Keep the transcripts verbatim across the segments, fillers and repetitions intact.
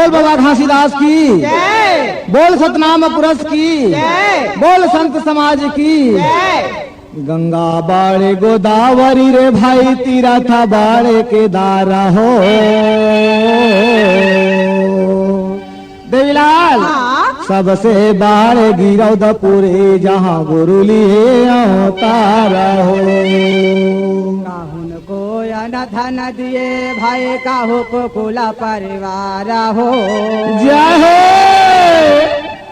बोल बाबा घासीदास की। जय। बोल सतनाम पुरुष की। जय। बोल संत समाज की। जय। गंगा बाड़े गोदावरी रे भाई, तीरथ बाड़े केदार हो। देवीलाल, हाँ। सबसे बाड़े गिरौदपुरी, जहाँ गुरु लिए अवतार हो। काहुन को अन धन दिए भाई, काहू को कुल परिवार हो। जय हो।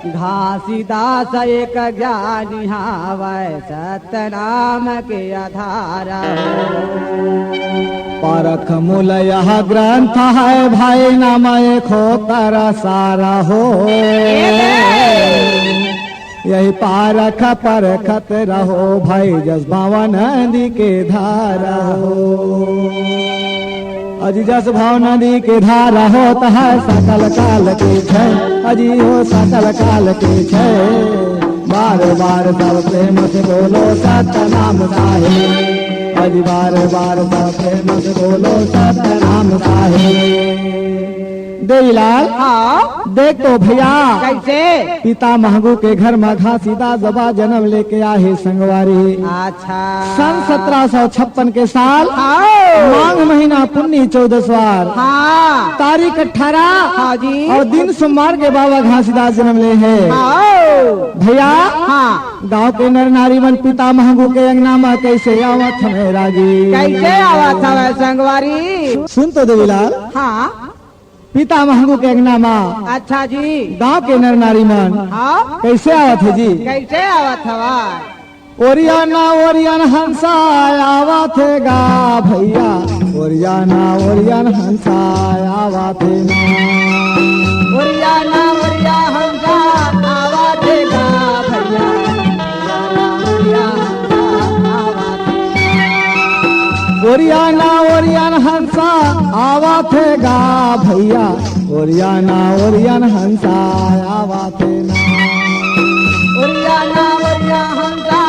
घासीदास एक ज्ञानी हावय, सतनाम के आधार हो। पारख मूल यह ग्रंथ है भाई, नाम एक होकर सार हो। यही पारख परखत रहो भाई, जस भाव नदी के धार हो। अजी जस भाव नदी के धार होत है, सकल काल के छै। अजी हो सकल काल के छै। बार बार सब प्रेम से बोलो सतनाम साहेब। अजी बार बार सब प्रेम से बोलो सतनाम साहेब। देवीलाल, हाँ। देख तो भैया, कैसे? पिता महंगू के घर में घासीदास बाबा जन्म लेके आहे संगवारी। अच्छा। सन सत्रह सौ छप्पन के साल, हाँ। माघ महीना पुन्नी चौदसवार, हाँ। तारीख अठारह, हाँ जी। और दिन सोमवार के बाबा घासीदास जन्म ले हे। हाँ। भैया, हाँ। गांव के नर नारी मन पिता महंगू के अंगना में कैसे आवत हवे रागी? कैसे आवत हवे संगवारी? सुन तो देवीलाल। हाँ। पिता महंगू के अंगना मा। अच्छा जी। गांव के नर नारी मन। हाँ। कैसे आवत हे जी? कैसे आवत हवा? ओरियाना ओरियान हंसा आवत हे गा भैया, ओरियाना ओरियान हंसा आवत हे ना। ओरियाना ओरिया हंसा आवत हे गा भैया, ओरियाना ओरिया हंसा आवत हे। ओरियाना ओरियान हंसा आवत हे गा भैया, ओरियाना ओरियान हंसा आवत हे ना। ओरियाना ओरिया हंसा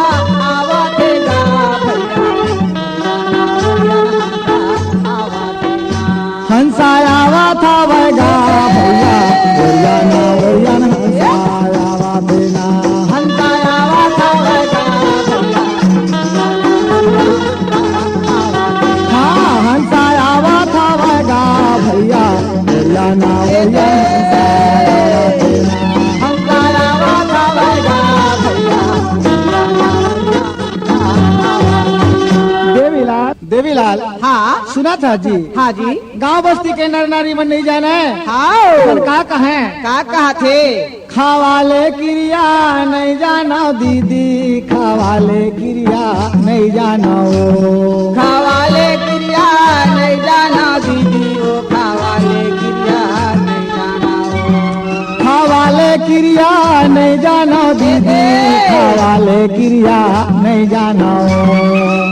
आवत हे गा भैया, ओरियाना ओरिया हंसा आवत हे ना। हंसा आवत हवय गा भैया, ओरियाना ओरियान हंसा आवत हे ना। हंसा आवत हवय गा भैया। हाँ, हंसा आवत हवय गा भैया, ओरियाना ओरियान हंसा आवत हे ना। हंसा आवत हवय गा भैया। देवीलाल, देवीलाल। हाँ। सुनत हस जी? हाँ जी। गांव बस्ती के नर नारी मन नइ जानय। हाँ। अपन का कहय? का कहत हे? खावा ले किरिया नइ जानव दीदी, खावा ले किरिया नइ जानव। खावा ले किरिया नइ जानव दीदी, ओ खावा ले किरिया नइ जानव। खावा ले किरिया नइ जानव दीदी, खावा ले किरिया नइ जानव।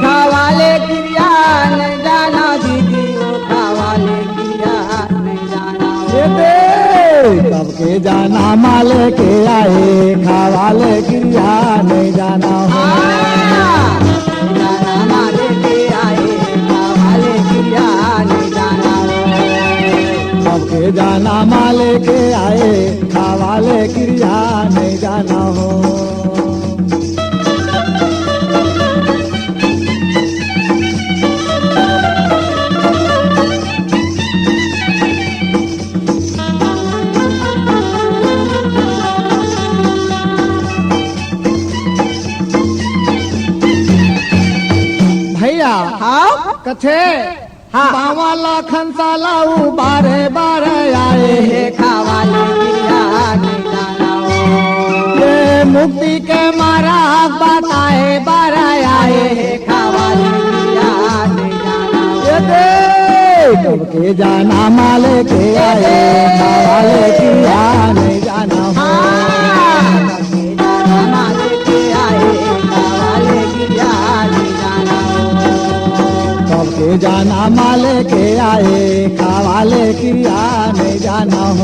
खावा ले किरिया नइ जानव दीदी, ओ खावा ले किरिया नइ जानव। ए दे, कब के जाना माले के आए, खावा ले किरिया नइ जानव। हाँ, जाना माले के आए, खावा ले किरिया नइ जानव। सबके जाना माले के आए, खावा ले किरिया नइ जानव। भैया, हाँ? कथे हाँ। बावा लाखन साला उ बारे बारे आए हे खावा ले किरिया नइ जानव। ये मुक्ति के मारा बताए बारे आए हे खावा ले किरिया नइ जानव। ये दे, कब के जाना माले के आए, खावा ले किरिया नइ जानव। हाँ। सबके जाना माले के आए, खावा ले किरिया नइ जानव।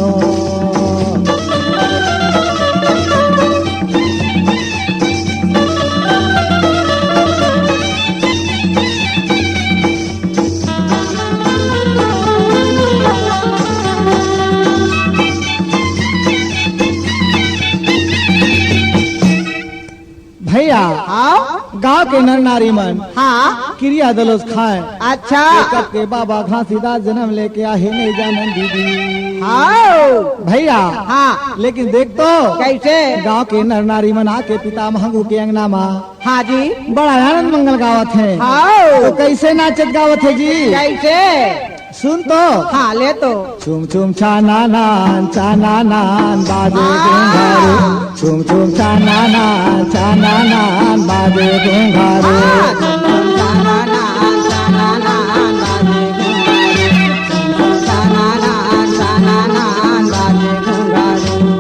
के नर नारी मन हाँ। किरिया दलोस खाए। अच्छा। कब के बाबा घासीदास जनम लेके आहे, नहीं जानन दीदी। हाँ। भैया। हाँ। लेकिन देख तो। कैसे? गांव के नर नारी मन आके पिता महंगू के अंगना मा हाँ जी। बड़ा आनंद मंगल गावत हे। हाँ। तो कैसे नाचत गावत हे जी? कैसे? सुन तो। हाँ, ले तो। छुम छुम छाना नान, छाना नान, बाजे हाँ। घुंघरू। छुम छुम छाना नान, छाना नान, बाजे घुंघरू। हाँ। छुम छुम छाना नान, छाना नान, बाजे घुंघरू। छुम छुम छाना नान, छाना नान, बाजे घुंघरू।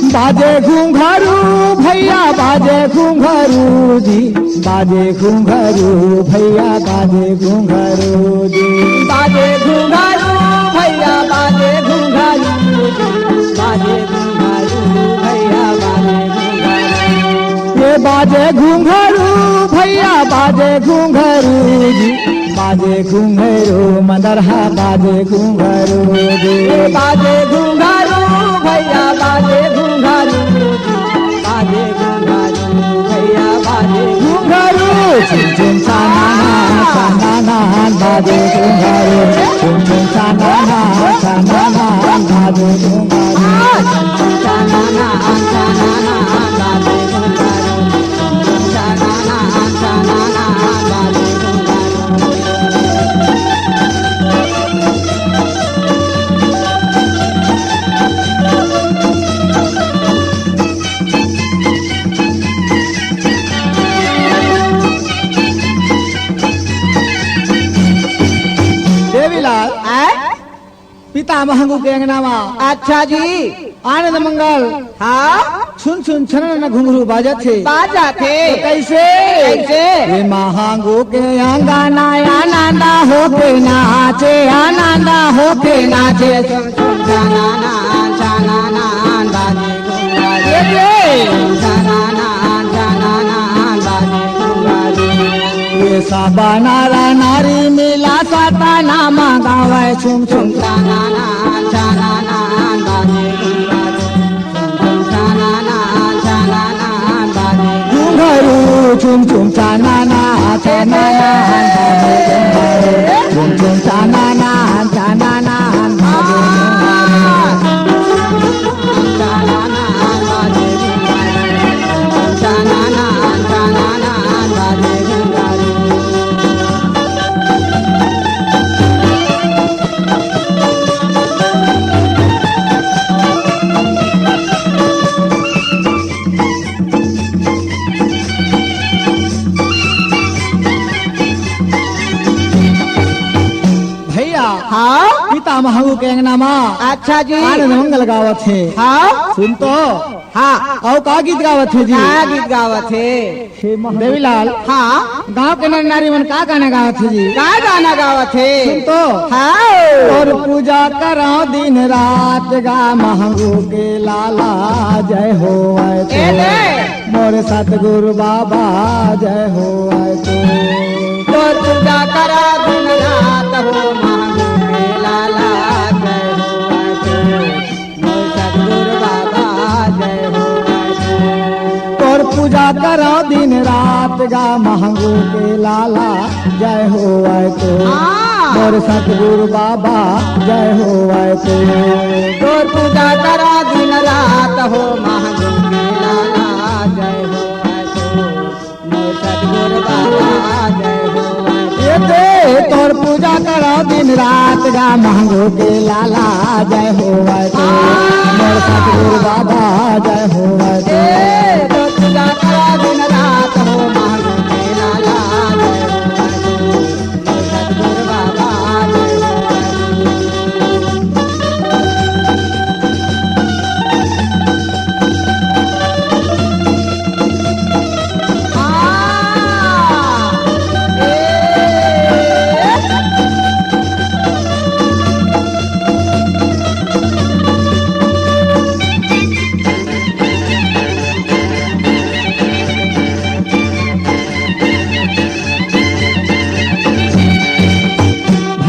बाजे घुंघरू भैया, बाजे घुंघरू जी, बाजे घुंघरू भैया, बाजे घुंघरू जी। बाजे घुंघरू भैया, बाजे घुंघरू जी, बाजे घुंघरू भैया, बाजे घुंघरू। ये बाजे घुंघरू भैया, बाजे घुंघरू जी, बाजे घुंघरू, मंदरहा बाजे घुंघरू रे। बाजे घुंघरू भैया, बाजे घुंघरू, बाजे घुंघरू भैया, बाजे घुंघरू। छुम छुम छाना नान, छाना नान, बाजे घुंघरू। छुम छुम छाना नान, छाना नान, बाजे घुंघरू। छुम छुम छाना नान, छाना नान, बाजे घुंघरू। देवीलाल, आय? पिता महंगू के अंगना मा। अच्छा जी। आनंद मंगल। हाँ। छुन छुन छनन घुंघरू बाजत हे। बाजत हे। तो कैसे? कैसे? ये महंगू के अंगना आनंद होके नाचे, आनंद होके नाचे। छुन छुन छनन, छनन बाजे घुंघरू। ये दे। छनन, छनन बाजे घुंघरू। ये सब नर नारी मिला सतना मा गावय छुम छुम। घुंघरू छुम छुम छाना ना, छाना ना, छुम छुम छाना ना, छाना ना। भैया, हाँ? पिता महंगू के अंगना मा अच्छा जी। आनंद मंगल गावत हे। हाँ? सुन तो। हाँ। अउ का गीत गावत हे जी? का गीत गावत हे? हे महा- देवीलाल। हाँ। गांव के नर नारी मन का गाना गावत हे जी? का गाना गावत हे? सुन तो। हाँ। तोर पूजा करा दिन रात गा महंगू के लाला जय होवय तो। ए दे। मोर सतगुरु बाबा जय होवय तो। तोर पूजा करा दिन रात हो महंगू के लाला जय होवय तो। मोर सतगुरु बाबा जय होवय तो। तोर पूजा करा दिन रात गा महंगू के लाला जय होवय तो। हाँ। मोर सतगुरु बाबा जय होवय तो। तोर पूजा करा दिन रात हो महंगू के लाला जय होवय तो। मोर सतगुरु बाबा जय होवय तो। ये दे तोर पूजा करा दिन रात गा महंगू के लाला जय होवय तो। मोर सतगुरु बाबा जय होवय तो। ए, तोर पूजा करा दिन रात हो महंगू के लाला जय होवय तो। सतगुरु बाबा जय हो।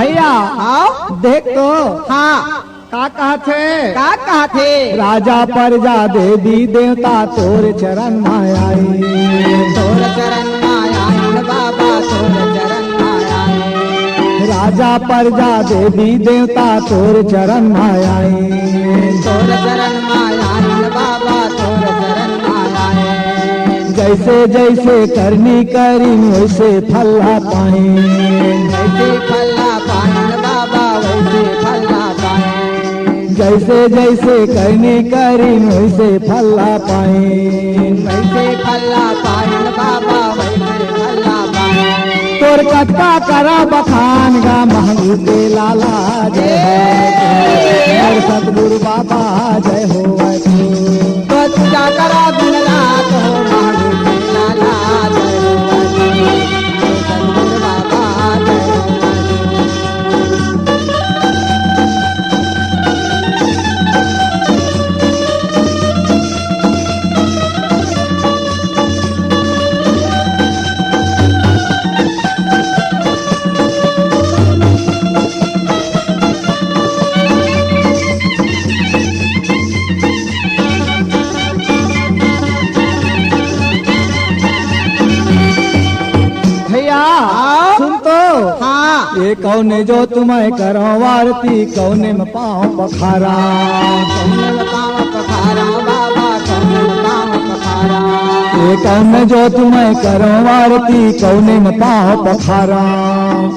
भैया, हाँ? देख तो। हाँ। का कहत हे? का कहत हे? राजा परजा देवी देवता तोर चरण मा आई। तोर चरण मा बाबा तोर चरण मा आए। राजा प्रजा देवी देवता तोर चरण मा आए। तोर चरण मा आए बाबा तोर चरण मा आए। जैसे जैसे करनी करिन वैसे फल ला पाइन। वैसे फल ला पाइन बाबा वैसे फल ला पाइन। जैसे जैसे करनी करिन वैसे फल ला पाइन। वैसे फल ला पाइन बाबा वैसे फल ला पाइन। तोर कतका करा बखान गा महंगू के लाला जय हो। मोर सतगुरु बाबा जय हो। तो पूजा करा दिन रात हो महंगू के लाला जय हो। मोर सतगुरु बाबा जय हो। भैया, हाँ। सुन तो। हाँ। ये कौने जो तुम्हें करो आरती, कौने में पाँव पखारा। कौने में पाँव पखारा बाबा, कौने में पाँव पखारा। ये कौने जो तुम्हें करो आरती, कौने में पाँव पखारा।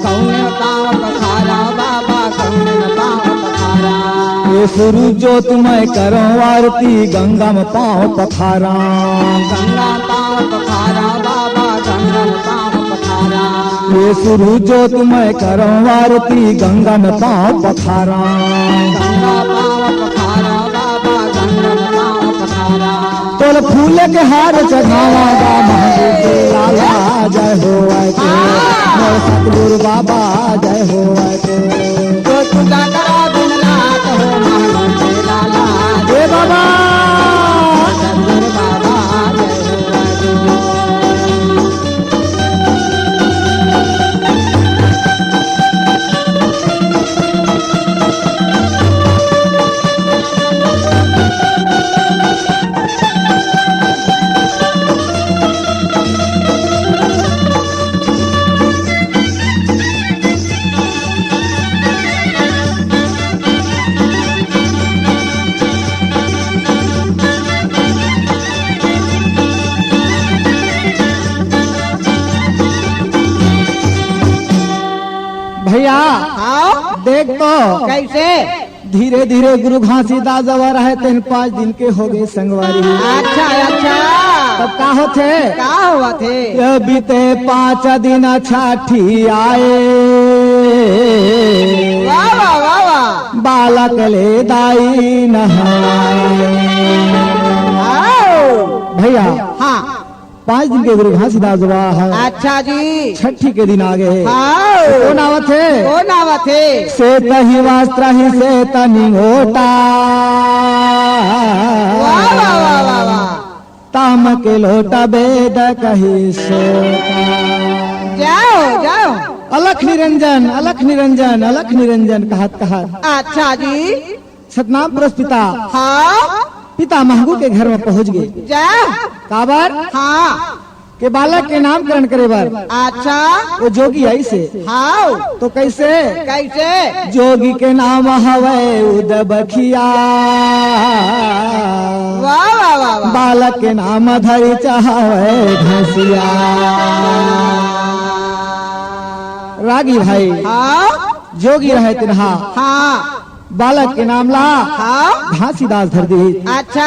कौने में पाँव पखारा बाबा, कौने में पाँव पखारा। ये सूरज जो तुम्हें करो आरती, गंगा में पाँव पखारा। गंगा पाँव पखारा बाबा, गंगा पाँव पखारा। ये सूरज जो तुम्हें करो आरती, गंगा में पाँव पखारा। गंगा पाँव पखारा बाबा, गंगा पाँव पखारा। तोल फूल के हार चढ़ावा गा महंगू के लाला जय हो आए के। हाँ। मोर सतगुरु बाबा जय हो आए के। तो पूजा करा दिन रात हो महंगू के लाला। हे बाबा। सतगुरु बाबा जय हो आए के। भैया, हाँ? देख तो। कैसे? धीरे धीरे गुरु घासीदास जवा रहे, तेन पाँच दिन के हो गए संगवारी। अच्छा, अच्छा। तब का होथे? का होथे? ये बीते पाँच दिन छठी आए। वाह, वाह, वाह, वाह। बालक ले दाई नहाए। आओ। भैया, हाँ। पाँच दिन के गुरु घासीदास जवा हे। अच्छा जी। छठी के दिन आ गए। हाँ। तो कौन आवत हे? कौन आवत हे? सेत ही वस्त्र ही सेत निंगोटा। वाह, वाह, वाह, वाह, वाह। ताम के लोटा बेद कही सोता। जाओ, जाओ। अलख निरंजन, अलख निरंजन, अलख निरंजन कहत कहत। अच्छा जी। सतनाम पुरुष पिता। हाँ। पिता महंगू के घर में पहुंच गए। जा। काबर? हाँ। के बालक के नामकरण करे बर। अच्छा। वो जोगी आइसे। हाँ। तो कैसे? कैसे? जोगी के नाम हवै उदबखिया। वाह, वाह, वाह, वाह। बालक के नाम धरी चहावै घसिया। रागी भाई। हाँ। जोगी रहे तिनहा। हाँ। बालक के नाम ला हाँ। घासीदास धर दी। अच्छा।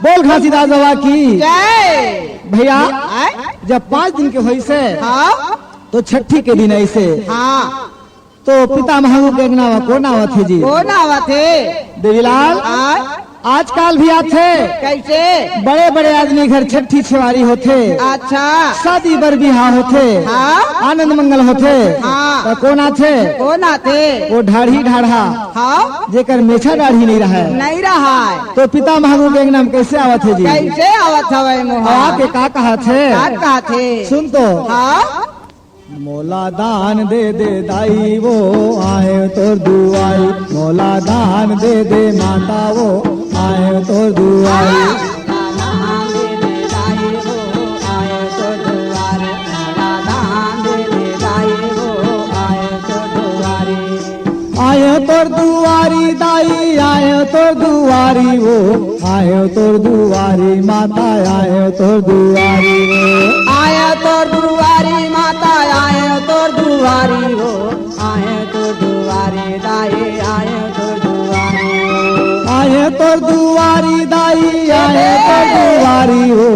बोल घासीदास बाबा की। जय। भैया, आय? जब पाँच दिन के होइसे, हाँ। तो छठी के दिन आइसे। हाँ। तो पिता महंगू के अंगना में कौन आवत हे जी? कौन आवत हे? देवीलाल। आय? आजकल भी आथे। कैसे? बड़े बड़े आदमी घर छठी छेवारी होथे। अच्छा। शादी बर बिहाव होथे। हाँ। आनंद मंगल होथे। हाँ। तो कौन आथे? कौन आथे? वो ढाढ़ी ढाढ़ा। हाँ। जेकर मेछा दाढ़ी नहीं रहे। नहीं रहे। तो पिता महंगू के अंगना में कैसे आवत हे जी? कैसे आवत हवै मोहा? आके का कहत हे? का कहत हे? सुन तो। हाँ। मोला दान दे दे दाई वो आए तोर दुआरी, मोला दान दे दे माता वो आए तोर दुआरी। तोर दुआरी वो, आयो तोर दुआरी माता, आयो तोर दुआरी वो। आयो तोर दुआरी माता, आयो तोर दुआरी वो। आयो तोर दुआरी दाई, आयो तोर दुआरी वो। आयो तोर दुआरी दाई, आयो तोर दुआरी वो।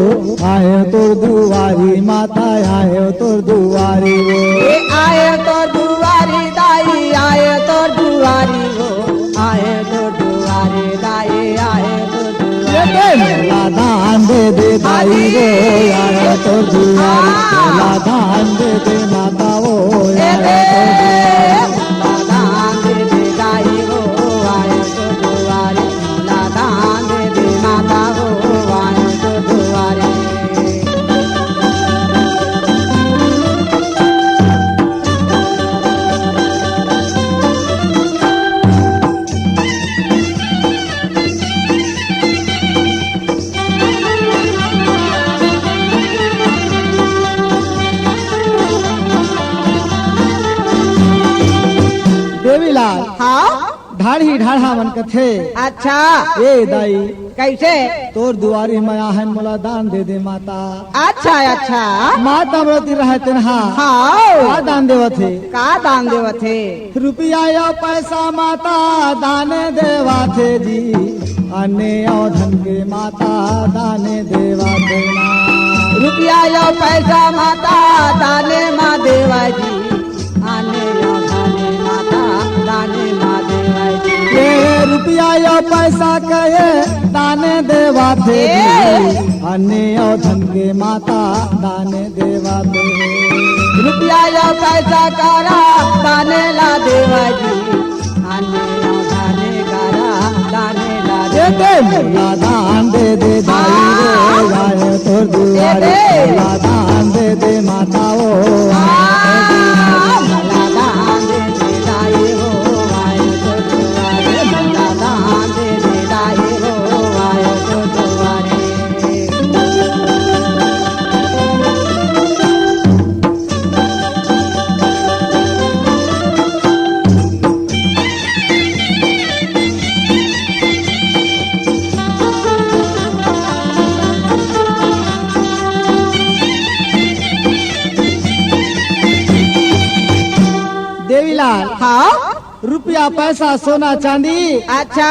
आयो तोर दुआरी माता, आयो तोर दुआरी वो। ए आयो तोर दुआरी दाई, आयो तोर दुआरी वो। आए तो दुआरे दाई, आए तो ये दुआरे। दे मोला दान दे दे दाई रे, आए तो दुआरे। मोला दान दे दे माता वो, ये आए दे तो दुआरे। मोला दान दे दे दाई वो, आए तो दुआरे। मोला दान दे दे माता वो, आए तो दुआरे। देवीलाल, हाँ? ढाढ़ी ढाढ़ा मन कथे। अच्छा। ए दाई, कैसे? तोर दुआरी म आहन, मोला दान दे दे माता। अच्छा, अच्छा। माता अमरती रहय तेन हा। हाँ। का दान देवत हे? का दान देवत हे? रुपया या पैसा माता दाने देवत हे जी, अन्न अउ धन के माता दाने देवत हे ना। रुपया या पैसा माता दाने मा देवय जी, अन्न अउ धन माता दाने मा देवय जी। ये रुपया या पैसा कहे दाने देवत हे जी, ए। अन्न अउ धन के माता दाने देवत हे। रुपया या पैसा करा दाने ला देवय जी, आने अउ दाने करा दाने ला दे दे। मोला दान दे दे दाई रे, आए तोर दुआरे। दे दे। मोला दान दे दे माता ओ, आए तोर दुआरे। मोला दान दे दे दाई हो, आए तोर दुआरे। मोला दान दे दे दाई हो, आए तोर दुआरे। देवीलाल, हाँ? रुपया, पैसा, सोना, चांदी। अच्छा।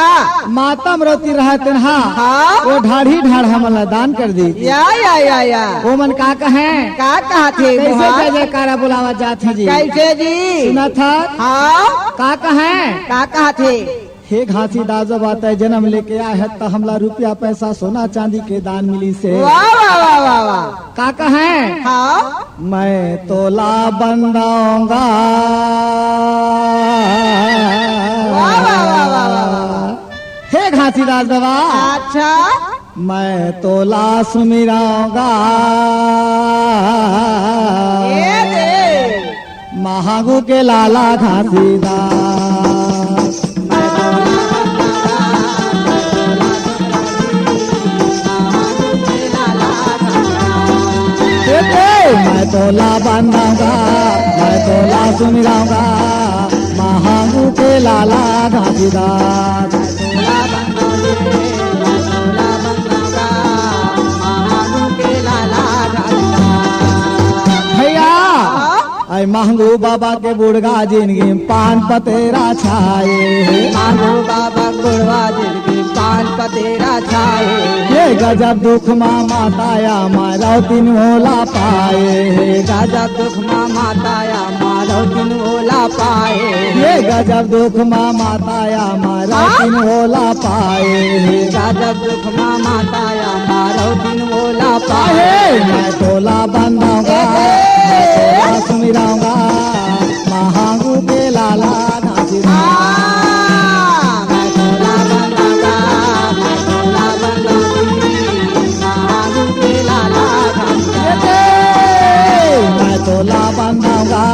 मातम रोती रहय तेन हा। हाँ। ओ ढाढ़ी ढाढ़ हमन ला दान कर दे। या, या, या, या। ओमन का कहें? का कहत हे कैसे मोहा? जय जयकारा बुलावा जात हे जी? कैसे जी? सुनत हस? हाँ। का कहें? का कहत हे? हे घासीदास, जब तैं जनम लेके आए हस, त हमला रुपया, पैसा, सोना, चांदी के दान मिलिस हे। वाह, वाह, वाह, वाह, वाह। का कहें? हाँ। मैं तोला बंदाऊंगा। वाह, वाह, वाह, वाह, वाह, वाह। हे घासीदास बाबा। अच्छा। मैं तोला सुमिराऊंगा। ए दे। महागू के लाला घासीदास। ए दे, मैं तोला बंदाऊंगा, मैं तोला सुमिराऊंगा, महागू के लाला घासीदास। भैया, अय महंगू बाबा के बुढ़गा जिनगी म पान पतेरा छाए। महंगू बाबा के बुढ़वा जिनगी म पान पतेरा छाए। ये गजब दुख मा माता या मारौतिन ओला पाए। गजब दुख मा माता या मारौतिन ओला पाए। ये गजब दुख मा माता या मारौतिन ओला पाए। गजब दुख मा माता या मारौतिन ओला पाए। पाए। मैं तोला बंदाऊंगा, ए, ए। मैं तोला सुमिराऊंगा, महागू के लाला नाचिदा। हाँ, मैं तोला बंदाऊंगा, मैं तोला बंदाऊंगा, महागू के लाला नाचिदा। ए, ए। मैं तोला बंदाऊंगा,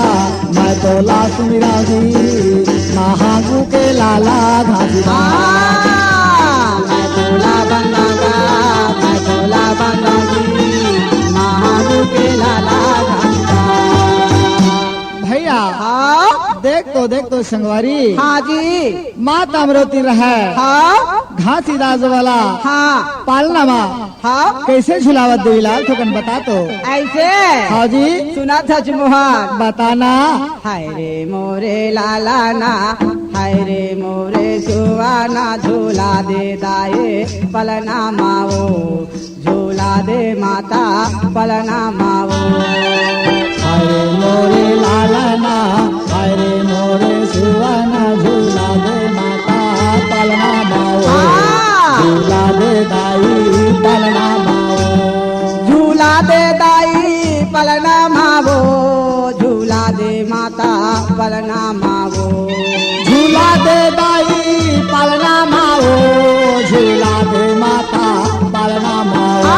मैं तोला सुमिराऊंगी, महागू के लाला घासीदास। हाँ, मैं तोला बंदाऊंगा, मैं तोला बंदाऊंगी, महागू के लाला घासीदास। भैया, हाँ? देख तो तो देख तो संगवारी, हाँ जी। माँ तामरवती रहय, हाँ। घासीदास वाला हाँ। पालना मा हाँ। कइसे झुलावत देवीलाल थोकन बता तो। अइसे? हाँ जी। सुनत हस मोहन। बता ना। हाय रे मोरे लाला ना, हाय रे मोरे सुआ ना, झूला दे दाई पलना मा ओ, झूला दे माता पलना मा ओ। हाय रे मोरे लाला ना, हाय रे मोरे सुआ ना, झूला दे माता पलना मा ओ। हाँ। झूला दे दाई पलना मा ओ। झूला दे दाई पलना मा ओ, झूला दे माता पलना मा ओ। झूला दे दाई पलना मा ओ, झूला दे माता पलना मा ओ। आ,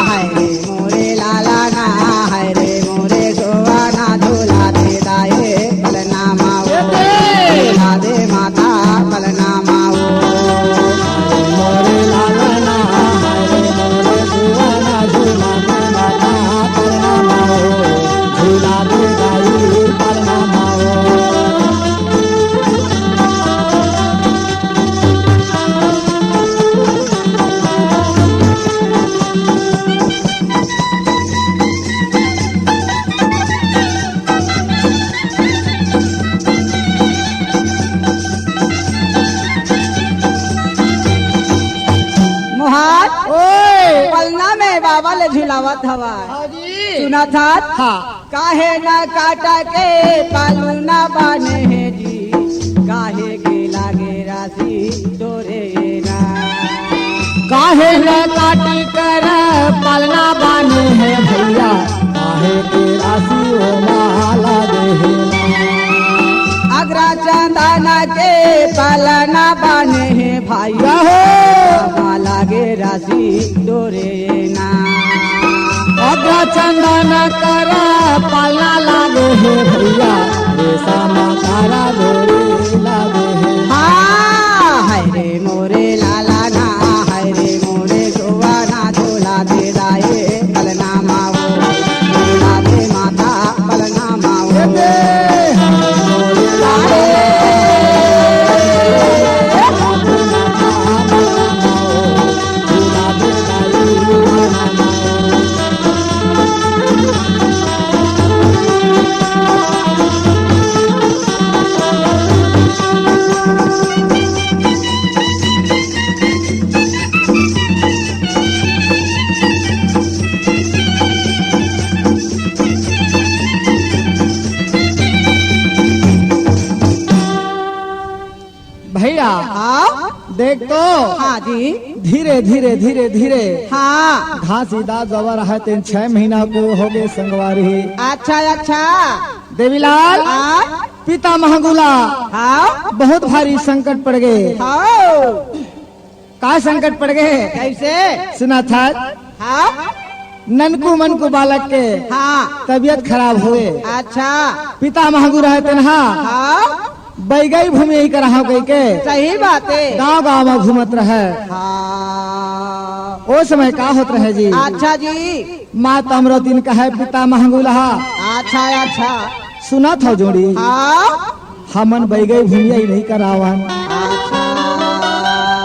हाय रे मोरे लाला ना, हाय रे मोरे गोवा ना, झूला दे दाई पलना मा ओ। ए दे। झूला दे माता पलना मा ओ। मोरे लाला ना, हाय रे मोरे गोवा ना, झूला दे माता पलना मा ओ। झूला दे दाई पलना मा ओ। मोहन, ओए। पलना में बाबा ले झुलावत हवा। हाँ जी। सुनत हस? हाँ। काहे न काटा के पालना बाने हे जी, काहे के लागे राशि तोरे ना। काहे न काटी कर पालना बाने हे भैया, काहे के राशि ओमा लागे हे ना। अगरा चंदन के पालना बाने हे भाई, जय हो। ओमा लागे राशि तोरे ना। अगरा चंदन कर पालना लागे हे भैया, रेशम करा डोरी लागे हे। हाँ, हाय रे मोरे लाला ना, हाय रे मोरे गोवा ना, झोला दे दाए पलना मा ओ, झोला दे माता पलना मा ओ। भैया, हाँ? देख तो। हाँ जी। धीरे, धीरे, धीरे, धीरे। हाँ। घासीदास बाबा रहे तेन छह महीना के होगे संगवारी। अच्छा, अच्छा। देवीलाल, हाँ? पिता महंगूला हाँ? बहुत भारी संकट पड़ गे। हाँ। का संकट पड़ गे? कइसे? सुनत हस? हाँ? ननकू मनकू बालक के हाँ। तबीयत खराब होए। अच्छा। पिता महंगू रहे तेन हा हाँ? बइगई भूमि यही करा हव कहिके सही बात हे। गाँव गाँव मा घूमत रहे। हाँ। ओ समय का होत रहे जी? अच्छा जी। माँ तामरवती कहे पिता महंगूला हा। अच्छा, अच्छा। सुनत हव जोड़ी। हाँ। हमन बइगई भूमि यही नहीं करावन। अच्छा।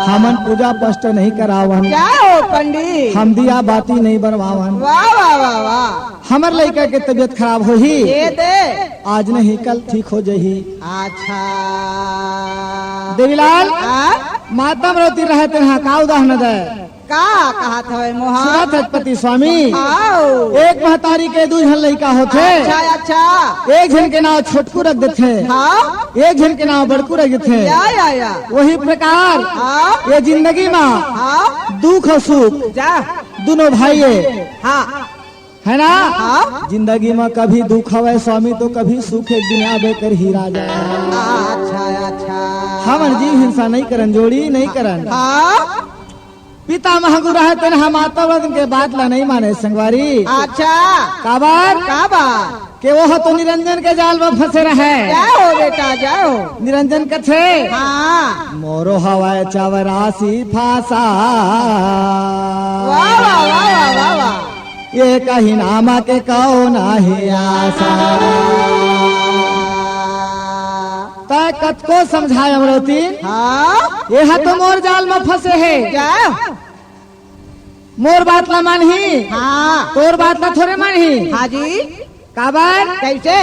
हमन पूजा पाठ नहीं करावन। जय हो पंडित। हम दिया बाती नहीं बनवावन। वाह, वाह, वाह, वाह। हमर लइका के तबीयत खराब होही। ये दे। आज नहीं कल ठीक हो जाही। अच्छा। देवीलाल, हाँ? माँ तामरवती रहे तेन हा का उदाहरण दे? का कहत हवे मोहन? सुनत हस पति स्वामी? आओ। एक महतारी के दू झन लइका होथे। अच्छा, अच्छा। एक झन के नाव छोटकू रख देथे। हाँ। एक झन के नाव बड़कू रख देथे। या, या, या। वही प्रकार हाँ। ये जिंदगी मा हाँ। दुख अउ सुख जा। दूनों भाई हे। हाँ। है ना? हाँ। जिंदगी मा कभी दुख हवे स्वामी तो कभी सुख एक दिन आबे करही राजा। अच्छा, अच्छा। हमन जीव हिंसा नहीं करन, जोड़ी नहीं करन। हाँ। पिता महंगू रहे तेन हा माता बदन के बात ला नहीं माने संगवारी। अच्छा। काबर? काबर? के वो तो निरंजन के जाल मा फंसे रहे। जय हो बेटा, जय हो। निरंजन कथे। हाँ। मोरो हवय चौरासी फांसा। वाह, वाह, वाह, वाह, वाह, वाह। ये कही नाम के कौन ही आशा। तैं कतको समझाए अमरौती, हाँ। एहा तो मोर जाल म फंसे हे। क्या? मोर बात ला मानही, हाँ। तोर बात ला थोरे मानही। हाँ जी। काबर? कैसे?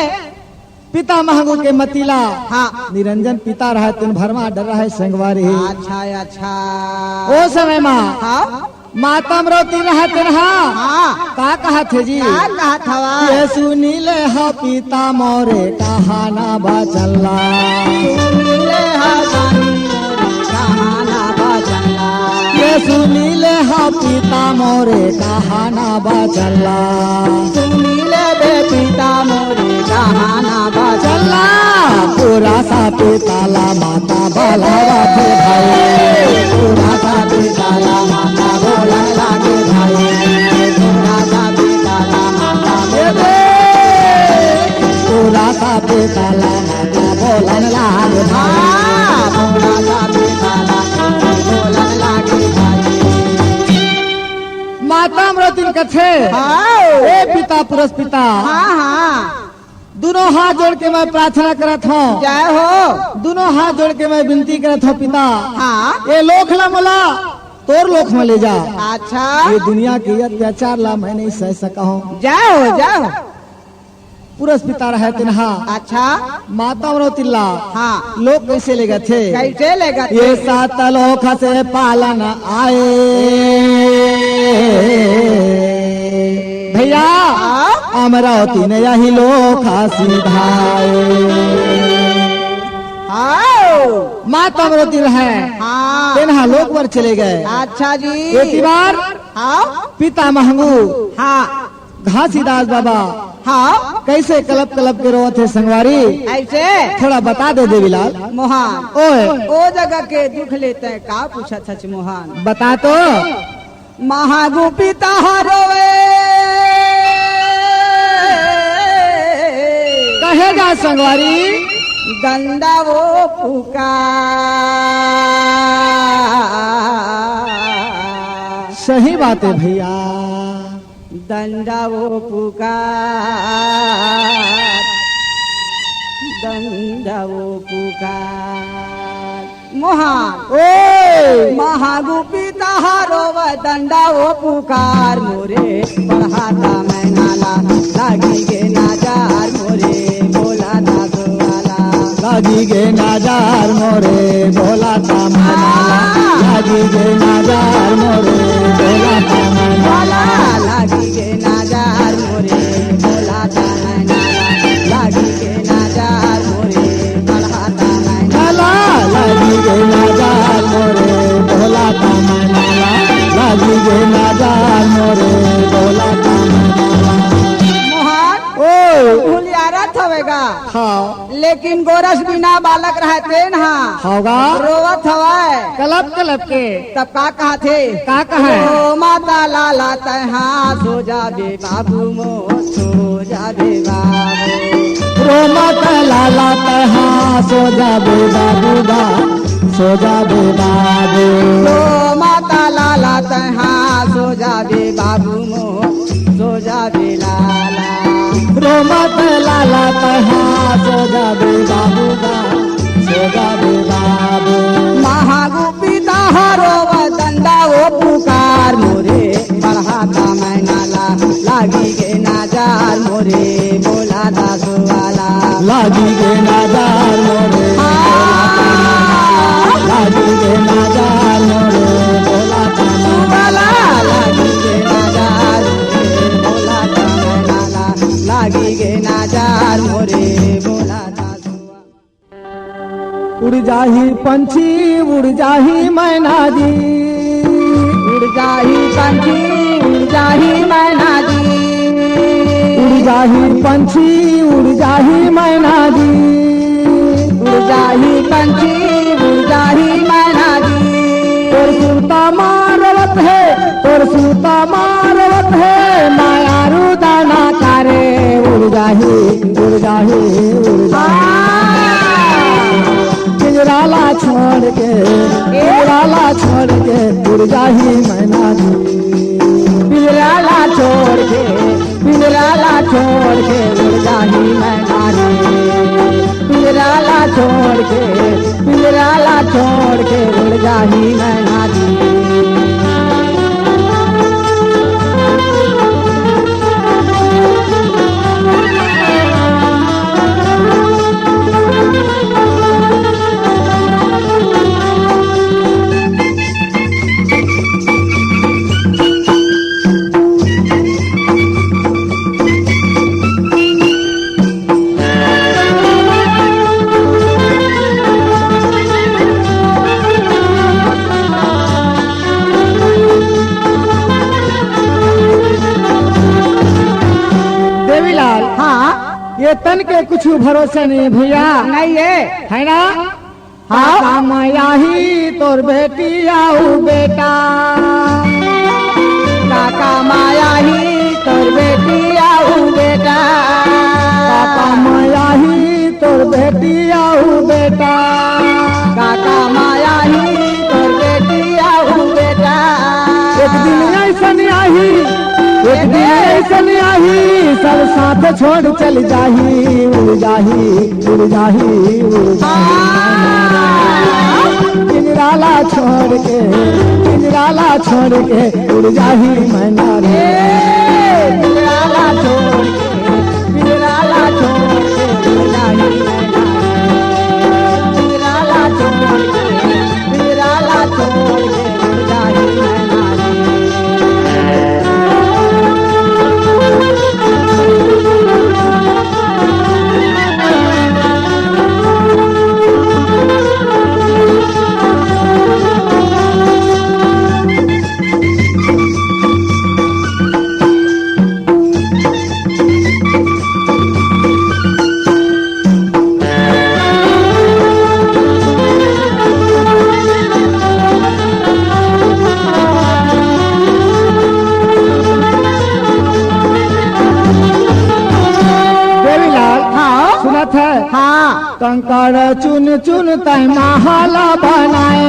पिता महंगू के मतिला। हाँ। निरंजन पिता रहे, तेन भरमा डर रहे संगवारी। अच्छा, अच्छा। ओ समय मा हाँ। माता अमरौती रहे तेन हा। हाँ। का कहत हे जी? का कहत हवा? ये सुनी ले हा पिता मोरे कहाना बचन ला। सुनी ले हा स्वामी मोरे कहाना बचन ला। ये सुनी ले हा पिता मोरे कहाना बचन ला। सुनी ले बे पिता मोरे कहाना बचन ला। पूरा सा पिता ला माता बलावत हे भाई। पूरा सा पिता ला माता बोलन लागे भाई। पूरा सा पिता ला माता बोलन। पूरा सा पिता ला माता बोलन लागे भाई। हाँ, पूरा सा पिता ला माता बोलन लागे भाई। माता अमरौतिन कथे, हाँ। ए पिता पुरस पिता, हाँ, हाँ। दुनों हाथ जोड़ के मैं प्रार्थना करत हौं। जय हो। दुनों हाथ जोड़ के मैं विनती करत हौं पिता। हाँ। ए लोक ला मोला तोर लोक में ले जा। अच्छा। ये दुनिया के अत्याचार ला मैं नहीं सह सका हौं। जय हो, जय हो। पुरस पिता रहे तेन हा। अच्छा। माता अमरौतिन ला। हाँ। लोक कैसे लेगथे? कैसे लेगथे? ये सात लोक से पालन आए। भैया, हाँ? अमरौतिन यही लोक सिधाए। हाँ। माता अमरौतिन रहे। हाँ। तेन हा लोक बर चले गए। अच्छा जी। एती बार हाँ। पिता महंगू। हाँ। घासीदास बाबा। हाँ। कैसे कलप कलप के रोवत हे संगवारी? ऐसे? थोड़ा बता दे देवीलाल। मोहन। ओए। ओ जगह के दुख लेते का पूछत हच मोहन? बता तो। महंगू पिता हा रोवे। कहे जा संगवारी। दंडा वो पुकार। सही बात हे भैया। दंडा वो पुकार, दंडा वो पुकार। मोहन। ओए। महंगू पिता हा रोवे दंडा वो पुकार मोरे। पढ़ाता मैं नाला, लागी गे नाजार मोरे, बोला दास वाला। लागी गे नाजार मोरे, बोला ता मैं नाला। लागी गे नाजार मोरे, बोला ता मैं नाला। लागी गे नाजार मोरे, बोला ता मैं नाला। लागी गे नाजार मोरे, पढ़ा ता मैं नाला। लागी गे नाजार मोरे, बोला ता मैं नाला। लागी गे नाजार मोरे, बोला ता मैं नाला। मोहन। ओ। भूलियारत हवेगा। हाँ। लेकिन गोरस बिना बालक रहते न हा। होगा। रोवत हवय। कलप कलप के। तब का कहथे? का कहे? रो माता लाला तैहा सो जाबे बाबू मोर, सो जाबे बाबू। रो माता लाला तैहा सो जाबे बाबू बा, सो जाबे बाबू। रो माता लाला तैहा सो जाबे बाबू मोर, सो जाबे लाला। रो माता लाला तैहा सो जाबे बाबू बा, सो जाबे बाबू। महंगू पिता हा रोवे दंडा वो पुकार मोरे, पढ़ाता मैं नाला, लागी गे नाजार मोरे, बोला दास वाला। लागी गे नाजार मोरे, हाँ। लागी गे नाजार मोरे, बोला दास वाला। लागी गे नाजार मोरे, बोला दास वाला। लागी गे नाजार मोरे, बोला दास वाला। उड़ जाही पंछी, उड़ जाही मैना जी। उड़ जाही पंछी, उड़ जाही मैना जी। उड़ जाही पंछी, उड़ जाही मैना जी। उड़ जाही पंछी, उड़ जाही मैना जी। तोर सुरता मारवत हे, तोर सुरता मारवत हे, मायारू दाना कारे। उड़ जाही, उड़ जाही, उड़ जाही। हाँ। पिंजरा ला छोड़ के, पिंजरा ला छोड़ के, उड़ जाही मैना जी। पिंजरा ला छोड़ के, पिंजरा ला छोड़ के, उड़ जाही मैना जी। पिंजरा ला छोड़ के, पिंजरा ला छोड़ के उड़ जाही मैना रे। देवीलाल, हाँ। ये तन के कुछ भरोसा नहीं है भैया। नहीं है। है ना? हाँ। काका माया ही तोर बेटी आऊ बेटा। काका माया ही तोर बेटी आऊ बेटा। काका माया ही तोर बेटी आऊ बेटा। काका माया ही तोर बेटी आऊ बेटा। एक दिन ऐसन आही, एक दिन ऐसन आही, सब साथ छोड़ चल जाही, उड़ जाही, उड़ जाही, उड़ जाही। पिंजरा ला छोड़ के, पिंजरा ला छोड़ के उड़ जाही मैना रे। पिंजरा ला छोड़ के, पिंजरा ला छोड़ के उड़ जाही मैना रे। पिंजरा ला छोड़ के, पिंजरा ला छोड़ के उड़ जाही मैना रे। देवीलाल, हाँ। सुनत है? हाँ। कंकड़ चुन चुन तै महल बनाए।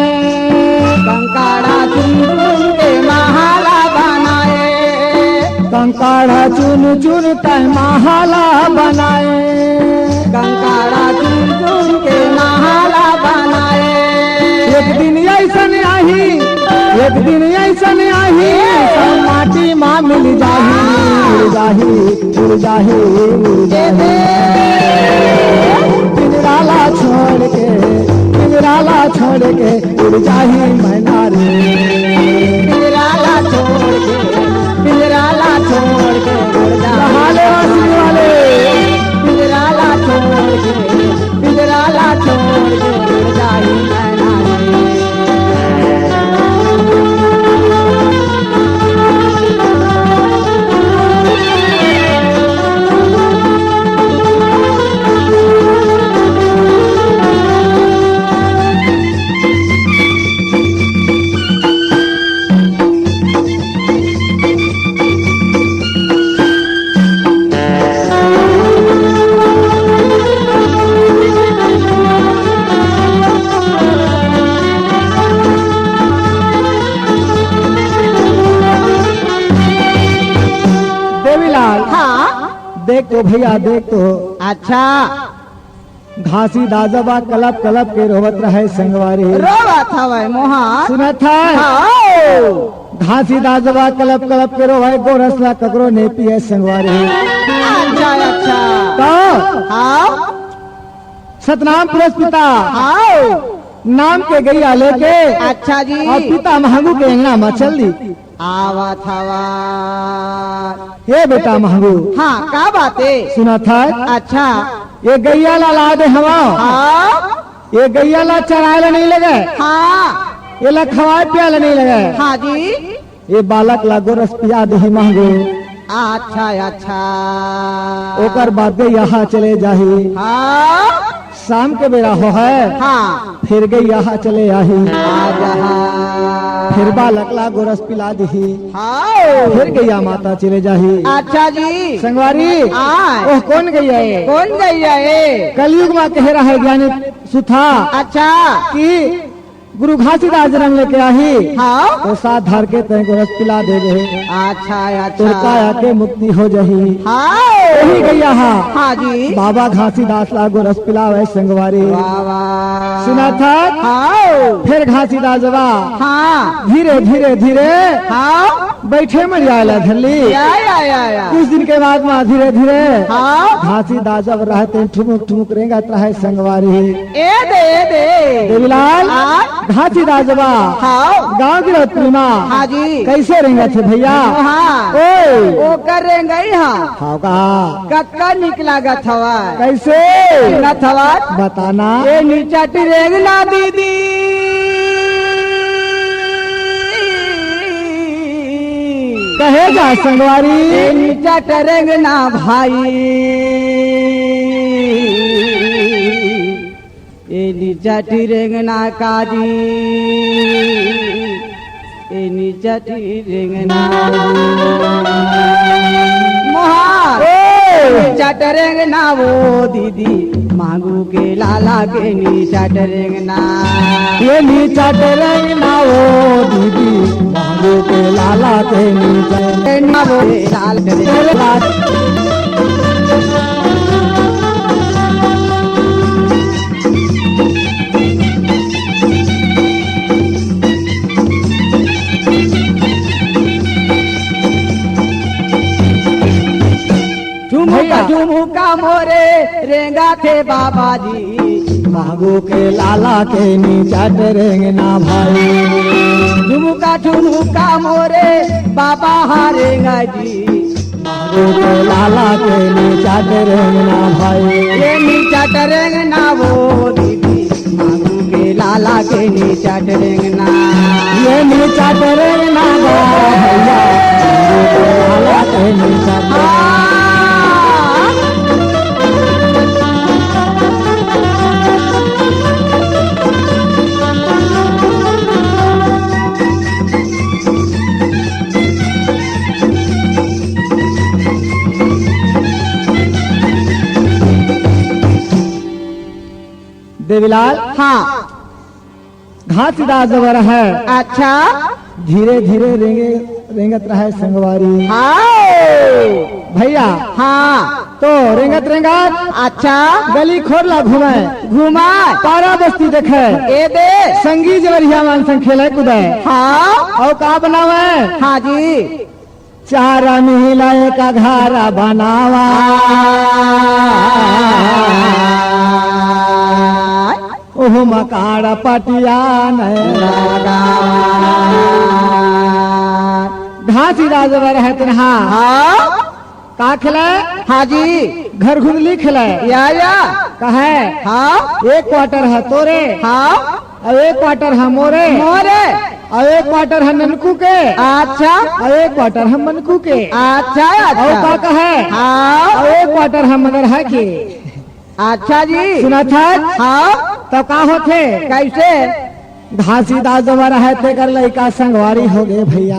कंकड़ चुन चुन के महल बनाए। कंकड़ चुन चुन तै महल बनाए। कंकड़ चुन चुन के महल बनाए। एक दिन ऐसन आही, एक दिन ऐसन आही, सब माटी मा मिल जाही, उड़ जाही, उड़ जाही, उड़ जाही। पिंजरा ला छोड़ के, पिंजरा ला छोड़ के उड़ जाही मैना रे। पिंजरा ला छोड़ के, पिंजरा ला छोड़ के उड़ जाही। कहाँ ले वासनी वाले? पिंजरा ला छोड़ के, पिंजरा ला छोड़ के उड़ जाही मैना रे। देवीलाल, हाँ। देख तो भैया, देख तो। अच्छा। घासीदास बा कलप कलप के रोवत रहय संगवारी। रोवत हवय मोहन। सुनत हय? हाँ। घासीदास बा कलप कलप के रोवय, गोरस ला ककरो नइ पिये संगवारी। अच्छा, अच्छा। त हाँ। सतनाम पुरस पिता हाँ। नाम के गइया लेके अच्छा जी। अउ पिता महंगू के अंगना म चल दी। आवत हवय। हे बेटा महंगू। हाँ, का बात हे? सुनत हय? अच्छा। ये गइया ला लादे हवंव। हाँ। ये गइया ला चराय ला नइ लगे। हाँ। ये ला खवाय पियाय ला नइ लगे। हाँ जी। ये बालक ला गोरस पिया दिही महंगू। अच्छा, अच्छा। ओकर बाद गइया ह चले जाही। हाँ। शाम के बेरा होहय। हाँ। फिर गइया ह चले आही। आ जहा। फिर बालक ला गोरस पिला दिही। हाँ। फिर गइया माता चले जाही। अच्छा जी। संगवारी। हाँ। ओह कोन गइया ए? कोन गइया ए? कलयुग म कहे रहय ज्ञानी सुथा। अच्छा। कि गुरु घासीदास जनम लेके आही, हाँ। तो साथ धर के तैं गोरस पिला देबे। अच्छा, अच्छा। तोर काया के मुक्ति हो जाही। हाँ। वही गैया हा। हाँ जी। बाबा घासीदास ला गोरस पिलावे संगवारी। वाह, वाह। सुना था? हाँ। फिर घासीदास बाबा हाँ। धीरे, धीरे, धीरे हाँ। बैठे मरिया ला धरली। या, या, या, या। कुछ दिन के बाद मा धीरे, धीरे हाँ। घासीदास जब रहते ठुमुक, ठुमुक रेंगत रहे संगवारी। ए दे, ए दे। देवीलाल, आ? घासीदास बाबा, हाँ। गाँव गिरौदपुर मा। हाँ जी। कैसे रेंगत हे भैया? हाँ। ओए। ओकर रेंगई हा। हाँ का? कतका निक लागत हवय। कैसे? रेंगत हवय। बताना। ए निचट रेंगना दीदी। कहे जा संगवारी। ए निचट रेंगना भाई। ए निचट रेंगना काजी, ए निचट रेंगना मोहा, ए निचट रेंगना वो दीदी, मांगू के लाला के निचट रेंगना। ए निचट रेंगना वो दीदी, मांगू के लाला के निचट रेंगना वो लाल के लाल। ठुमुका भैया। ठुमुका मोरे रेंगा थे बाबा जी। मांगू के लाला के निचट रेंगना भाई। ठुमुका ठुमुका मोरे बाबा हा रेंगा जी। मांगू के लाला के निचट रेंगना भाई। ए निचट रेंगना वो दीदी, मांगू के लाला के निचट रेंगना। ए निचट रेंगना गा भैया, मांगू के लाला के निचट रेंगना। देवीलाल, हाँ। घासीदास जबर है। अच्छा। धीरे धीरे रेंगे, रेंगत रहे संगवारी। हाँ। भैया। हाँ। तो रेंगत रेंगत। अच्छा। गली खोर ला घूमे। घूमे। पारा बस्ती देखे। ए दे। संगी जवरिया मन संग खेले कूदे। हाँ। अउ का बनावे? हाँ जी। चार मिला एक घर बनावा, ओह मकाड़ पटिया नहीं लगावा। घासीदास जबर है तिनहा। हाँ। का खेले? हाँ जी। घर घुंदली खेले। या, या। कहे? हाँ। एक quarter है तोरे। हाँ। अउ एक quarter ह मोरे। मोरे। अउ एक quarter ह ननकू के। अच्छा। अउ एक quarter ह मनकू के। अच्छा, अउ अच्छा। का कहे? हाँ। अउ एक quarter ह मनरहा के। अच्छा जी। सुनत हस? हाँ। त का होथे? कैसे? घासीदास जबर है तेकर लइका संगवारी होगे भैया।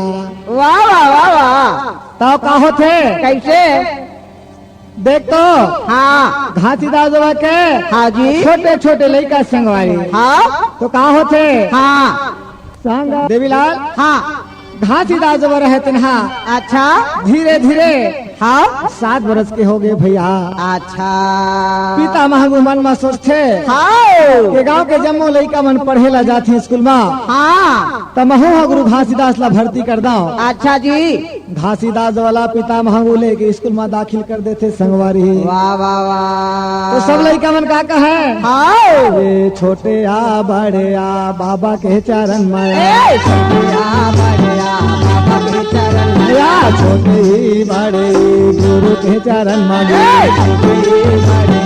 वाह, वाह, वाह, वाह। त का होथे? कैसे? देख तो, हाँ। घासीदास बाबा के हाँ जी। छोटे छोटे लइका संगवारी। हाँ। तो का होथे? हाँ। संग देवीलाल, हाँ। घासीदास बाबा रहे तिनहा। अच्छा। धीरे धीरे हाँ। सात बरस के होगे भैया। अच्छा। पितामह मन म सोचथे हाँ। के गांव के जम्मो लइका मन पढ़े ला जाथे स्कूल म। हाँ। त महू ह गुरु घासीदास ला भर्ती कर दंव। अच्छा जी। घासीदास वाला पितामह ला लेके स्कूल म दाखिल कर देथे संगवारी। वाह, वाह, वाह। तो सब लइका मन का कहे? हाँ। ए छोटे आ बड़े आ बाबा के चरण म आ। ए छोटे आ बड़े आ बाबा के चरण म आ। या छोटे ही बड़े गुरु के चरण म आ। ए छोटे ही बड़े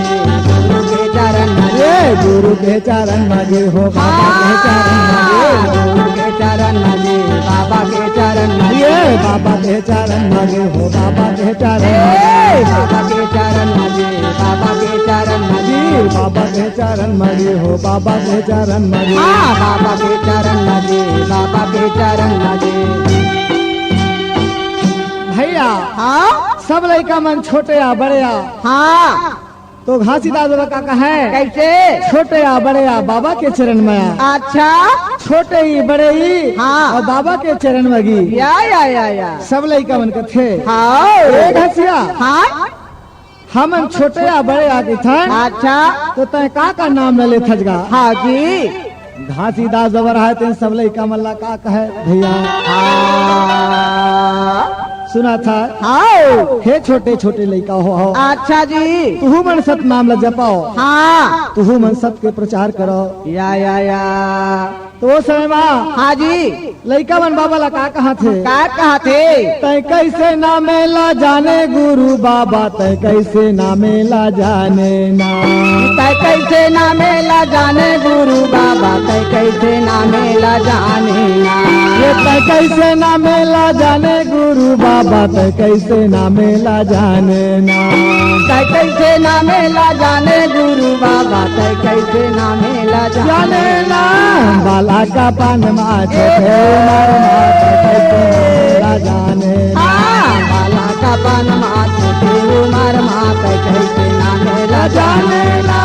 गुरु के चरण म आ। ए गुरु के चरण म आ हो बाबा के चरण म आ। गुरु के चरण म आ, बाबा के चरण म आ। ए बाबा के चरण म आ हो बाबा के चरण म आ। ए बाबा के चरण म आ, बाबा के चरण म आ। ए बाबा के चरण म आ हो बाबा के चरण म आ। हाँ, बाबा के चरण म आ, बाबा के चरण म आ। भैया, हाँ? सब लइका मन छोटे आ बड़े आ। हाँ। तो घासीदास बाबा का कहे? कैसे? छोटे या बड़े या बाबा के चरण में आ। अच्छा। छोटे ही बड़े ही हाँ। और बाबा के चरण में गी। या, या, या, या। सब लइका मन कथे। हाँ। ए घसिया। हाँ। हमन छोटे या बड़े या कथन। अच्छा। तो तैं का का नाम ल लेथस गा? हाँ जी। घासीदास बाबा रहय तेन सब लइका मन ला का कहे भैया? हाँ। सुनथस? हाँ। हे छोटे छोटे लइका हो, हो। अच्छा जी। तुहू मन सतनाम ल जपाओ। हाँ। तुहू मन सत के प्रचार करो। या, या, या। तो ओ समय मा हाँ जी। लइका मन बाबा ला का कहाथे? का कहाथे? तैं कइसे नामे ला जाने गुरु बाबा, तैं कइसे नामे ला जाने ना। तैं कइसे नामे ला जाने गुरु बाबा, तैं कइसे नामे ला जाने ना। ये तैं कइसे नामे ला जाने गुरु बाबा, तैं कइसे नामे ला जाने ना। तैं कइसे नामे ला जाने गुरु बाबा, तैं कइसे नामे ला जाने जाने ना। बाला का पान मा छोटे उमर मा, तैं कइसे नामे ला जाने ना। हाँ, बाला का पान मा छोटे उमर मा, तैं कइसे नामे ला जाने ना।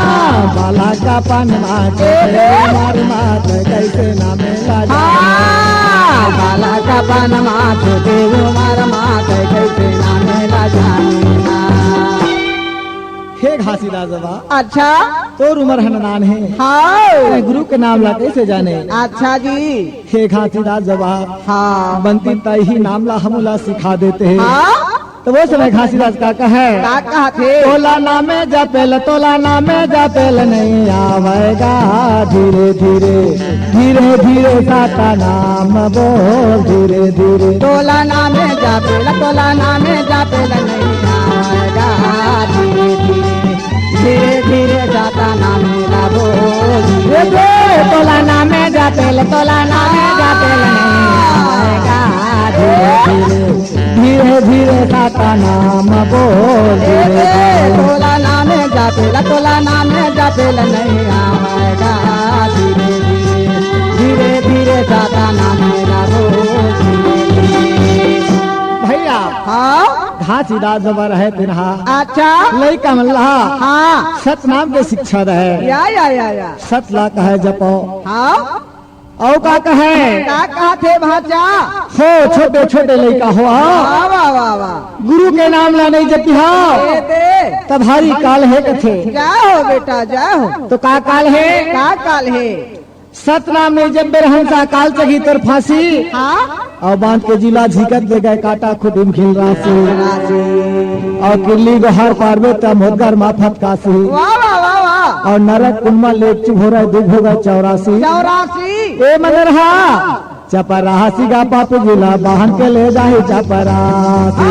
बाला का पान मा छोटे उमर मा, तैं कइसे नामे ला जाने। हाँ, बाला का पान मा छोटे उमर मा, तैं कइसे नामे ला जाने ना। हे घासीदास बाबा। अच्छा। तोर उमर ह नदान हे। हाँ। तैं गुरु के नाम ला कइसे जाने? अच्छा जी। हे घासीदास बाबा। हाँ। बनती तैं ही नाम ला हमू ला सिखा देते। हाँ। तो ओ समय घासीदास का कहे? का कहाथे? तोला नामे जपेल, तोला नामे जपेल नहीं आवेगा। धीरे धीरे, धीरे धीरे साता नाम बोल, धीरे धीरे। तोला नामे जपेल, तोला नामे जपेल नहीं आवेगा। धीरे धीरे, धीरे धीरे साता नामे ला बोल। ए बे, तोला नामे जपेल, तोला नामे जपेल नहीं आवेगा। धीरे धीरे, धीरे धीरे साता नाम बोल। ए धीरे बे, धीरे। तोला नामे जपेल, तोला नामे जपेल नहीं आवेगा। धीरे धीरे, धीरे धीरे साता नामे ला बोल। भैया। हाँ। घासीदास बाबा रहय तेन हा। अच्छा। लइका मन ला। हाँ। सतनाम के शिक्षा दे। या, या, या, या। सत ला कहे जपो। हाँ। अउ का कहे? का कहाथे भांचा? हो छोटे छोटे लइका हो। वाह, वाह, वाह, वाह। गुरु के नाम ला नहीं जपिहा। ए दे। त भारी काल हे कथे। जय हो बेटा, जय हो। तो का काल हे? का काल हे? सतनाम नहीं जपबे रहन त काल चघी तोर फांसी। हाँ। अउ बांध के जिला झिकत ले गय काटा खुटिम खिल रासी। अउ किल्ली गोहार पारबे त मोदगर मा फटकासी। वाह, वाह, वाह, वाह। अउ नरक कुंड मा लेपची भोरा दुख होगा चौरासी। चौरासी। ए मनरहा। चपरासी गा पाप जिला बांध के ले जाही चपरासी।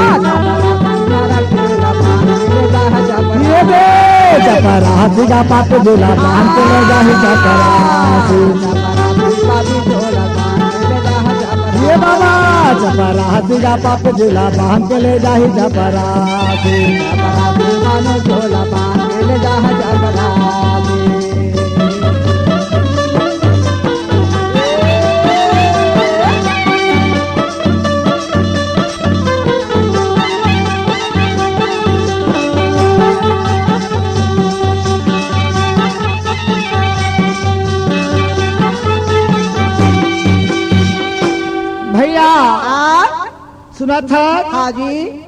ये दे चपरासी गा पाप जिला बांध के ले जाही चपरासी। ये बाबा चपरासी गा पाप जिला बांध के ले जाही चपरासी। भैया, आ? सुनत हस? हाँ जी।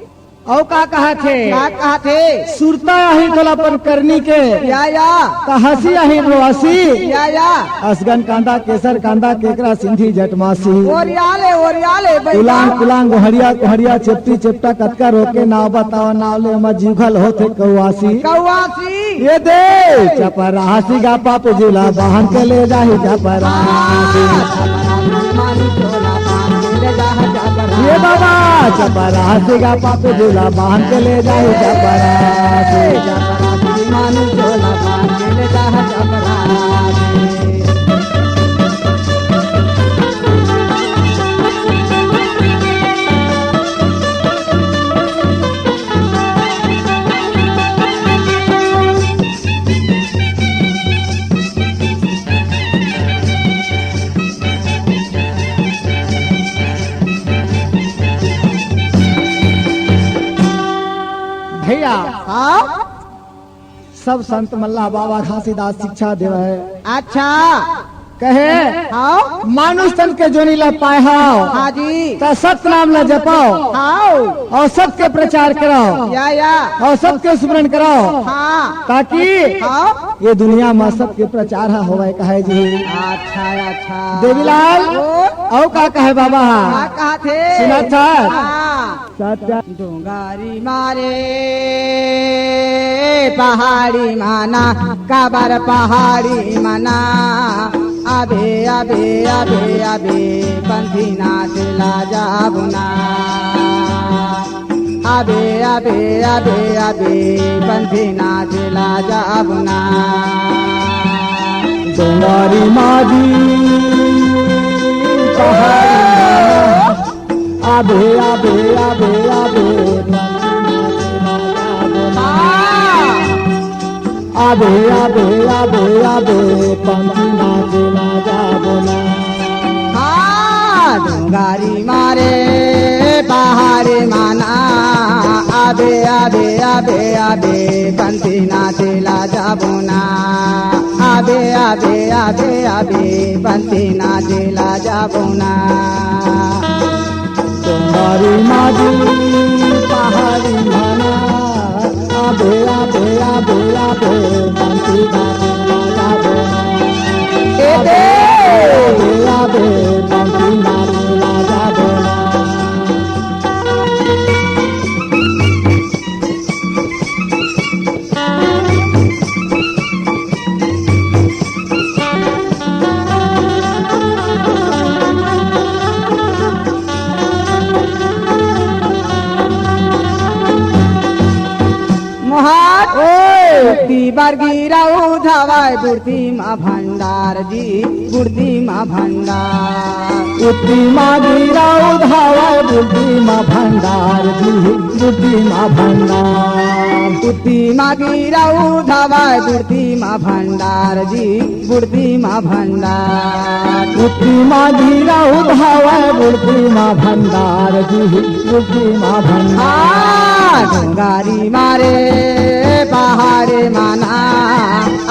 अउ का कहाथे? का कहाथे? सुरता आही तोला अपन करनी के। या, या। त हंसी आही रोआसी। या, या। असगन कांदा, केसर कांदा, केकरा सिंधी जटमासी। ओरियाले, ओरियाले, बैठा। कुलांग, कुलांग, गोहरिया, कोहरिया, चेपटी, चेपटा, कतका रोके नाव बताओ, नाव ले म जीव घल होथे कौआसी। कौआसी। ये दे, चपरासी गा पाप जिला बांध के ले जाही चपरासी। ये बाबा, चपरासी गा पाप जिला बांध के ले जाही चपरासी। भैया, हाँ? सब संत मन ला बाबा घासीदास शिक्षा देवय। अच्छा। कहे, हाँ। मानुष तन के जोनी ला पाए हव, हाँ जी। त सत नाम ला जपव, हाँ। अउ सत के प्रचार करव, या, या। अउ सत के स्मरण करव, हाँ। ताकि, हाँ। ये दुनिया म सत के प्रचार ह होवय, कहे जी। अच्छा, अच्छा। देवीलाल, ओ। अउ का कहे बाबा ह? का कहत हे? सुनत हस? हाँ। सत्य। डोंगरी मारे पहाड़ी माना, काबर पहाड़ी माना, अबे, अबे, अबे, अबे, पंथी नाच ला जाबो ना। अबे, अबे, अबे, अबे, पंथी नाच ला जाबो ना। डोंगरी मारी पहाड़ी माना, अबे, अबे, अबे, अबे, पंथी नाच ला जाबो ना। हाँ। अबे, अबे, अबे, अबे, पंथी नाच ला जाबो ना। हाँ, डोंगरी मारे पहाड़ी माना, अबे, अबे, अबे, अबे, पंथी नाच ला जाबो ना। अबे, अबे, अबे, अबे, पंथी नाच ला जाबो ना। डोंगरी मारी पहाड़ी माना, अबे, अबे, अबे, अबे, पंथी नाच ला जाबो ना। ए दे। अबे, अबे, पंथी नाच ला जाबो ना। मोहन। ओए। बुद्धि बर गिरव धावय बुद्धि म भंडार जी, बुद्धि म भंडार। बुद्धि म गिरव धावय बुद्धि म भंडार जी, बुद्धि म भंडार। बुद्धि म गिरव धावय बुद्धि म भंडार जी, बुद्धि म भंडार। बुद्धि म गिरव धावय बुद्धि म भंडार जी, बुद्धि म भंडार। हाँ, डोंगरी मारे पहाड़ी माना,